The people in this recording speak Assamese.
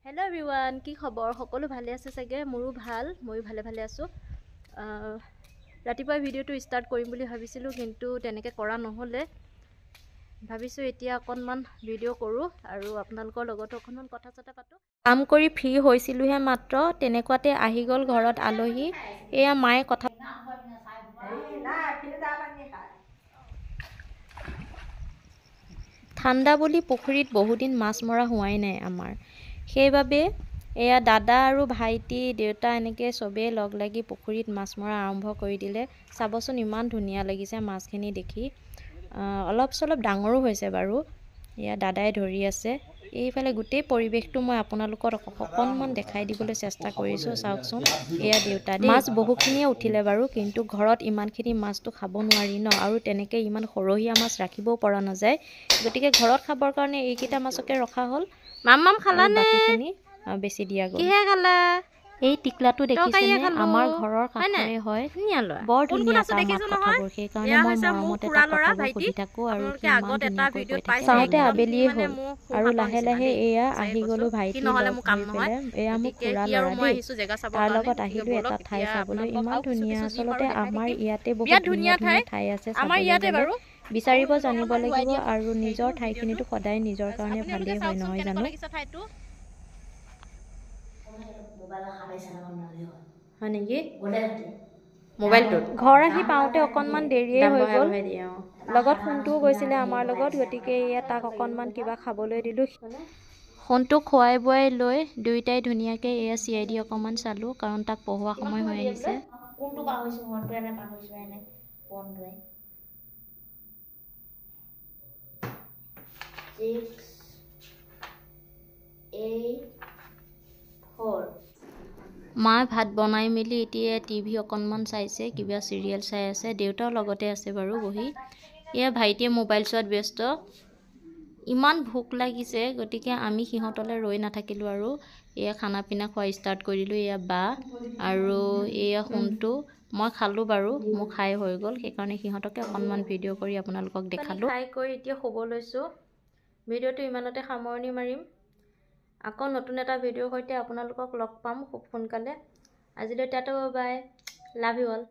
হেল্ল' এভৰিৱান, কি খবৰ? সকলো ভালে আছে চাগে? মোৰো ভাল, ময়ো ভালে ভালে আছোঁ। ৰাতিপুৱা ভিডিঅ'টো ষ্টাৰ্ট কৰিম বুলি ভাবিছিলোঁ, কিন্তু তেনেকৈ কৰা নহ'লে। ভাবিছোঁ এতিয়া অকণমান ভিডিঅ' কৰোঁ আৰু আপোনালোকৰ লগতো অকণমান কথা চথা পাতোঁ। কাম কৰি ফ্ৰী হৈছিলোঁহে মাত্ৰ, তেনেকুৱাতে আহি গ'ল ঘৰত আলহী। এয়া মায়ে কথা ঠাণ্ডা বুলি পুখুৰীত বহুদিন মাছ মৰা হোৱাই নাই আমাৰ, সেইবাবে এয়া দাদা আৰু ভাইটি, দেউতা এনেকৈ চবেই লগ লাগি পুখুৰীত মাছ মৰা আৰম্ভ কৰি দিলে। চাবচোন, ইমান ধুনীয়া লাগিছে মাছখিনি দেখি। অলপ চলপ ডাঙৰো হৈছে বাৰু। এয়া দাদাই ধৰি আছে। এইফালে গোটেই পৰিৱেশটো মই আপোনালোকক অকণমান দেখাই দিবলৈ চেষ্টা কৰিছোঁ, চাওকচোন। এয়া দেউতা। মাছ বহুখিনিয়ে উঠিলে বাৰু, কিন্তু ঘৰত ইমানখিনি মাছটো খাব নোৱাৰি ন, আৰু তেনেকৈ ইমান সৰহীয়া মাছ ৰাখিবও পৰা নাযায়। গতিকে ঘৰত খাবৰ কাৰণে এইকেইটা মাছকে ৰখা হ'ল। মাম খালানে? বাকীখিনি বেছি দিয়া গ'ল। কিহে খালা? এই টিকলাটো দেখিছেনে? আমাৰ ঘৰৰ কাষৰে হয়। বৰ ধুনীয়া তাৰ মাত কথাবোৰ, সেইকাৰণে মই মৰমতে তাক কথাবোৰ সুধি থাকোঁ আৰু সি ইমান ধুনীয়াকৈ কৈ থাকে। চাওঁতে আবেলিয়ে হ'ল আৰু লাহে লাহে এয়া আহি গ'লো ভাইটি লগ ধৰি পেলাই। এয়া মোৰ খুৰা ল'ৰা দেই, তাৰ লগত আহিলোঁ এটা ঠাই চাবলৈ। ইমান ধুনীয়া, আচলতে আমাৰ ইয়াতে বহুত ধুনীয়া ধুনীয়া ঠাই আছে চাবলৈ গ'লে, বিচাৰিব জানিব লাগিব। আৰু নিজৰ ঠাইখিনিতো সদায় নিজৰ কাৰণে ভালেই হয়, নহয় জানো? হয় নেকি? মোবাইলটোত ঘৰ আহি পাওঁতে অকণমান দেৰিয়ে হৈ গ'ল। লগত সোণটোও গৈছিলে আমাৰ লগত, গতিকে এয়া তাক অকণমান কিবা খাবলৈ দিলোঁ। সোণটোক খুৱাই বোৱাই লৈ দুয়োটাই ধুনীয়াকৈ এয়া চি I D অকণমান চালোঁ, কাৰণ তাক পঢ়োৱা সময় হৈ আহিছে। মায়ে ভাত বনাই মেলি এতিয়া টিভি অকণমান চাইছে, কিবা চিৰিয়েল চাই আছে। দেউতাও লগতে আছে বাৰু বহি। এয়া ভাইটিয়ে মোবাইল চোৱাত ব্যস্ত। ইমান ভোক লাগিছে, গতিকে আমি সিহঁতলৈ ৰৈ নাথাকিলোঁ আৰু এয়া খানা পিনা খোৱা ষ্টাৰ্ট কৰি দিলোঁ। এয়া বা আৰু এয়া সোণটো। মই খালোঁ বাৰু, মোৰ খাই হৈ গ'ল, সেইকাৰণে সিহঁতকে অকণমান ভিডিঅ' কৰি আপোনালোকক দেখালোঁ। খাই কৰি এতিয়া শুব লৈছোঁ। ভিডিঅ'টো ইমানতে সামৰণি মাৰিম। আকৌ নতুন এটা ভিডিঅ'ৰ সৈতে আপোনালোকক লগ পাম খুব সোনকালে। আজিলৈ tata, bye, love you all.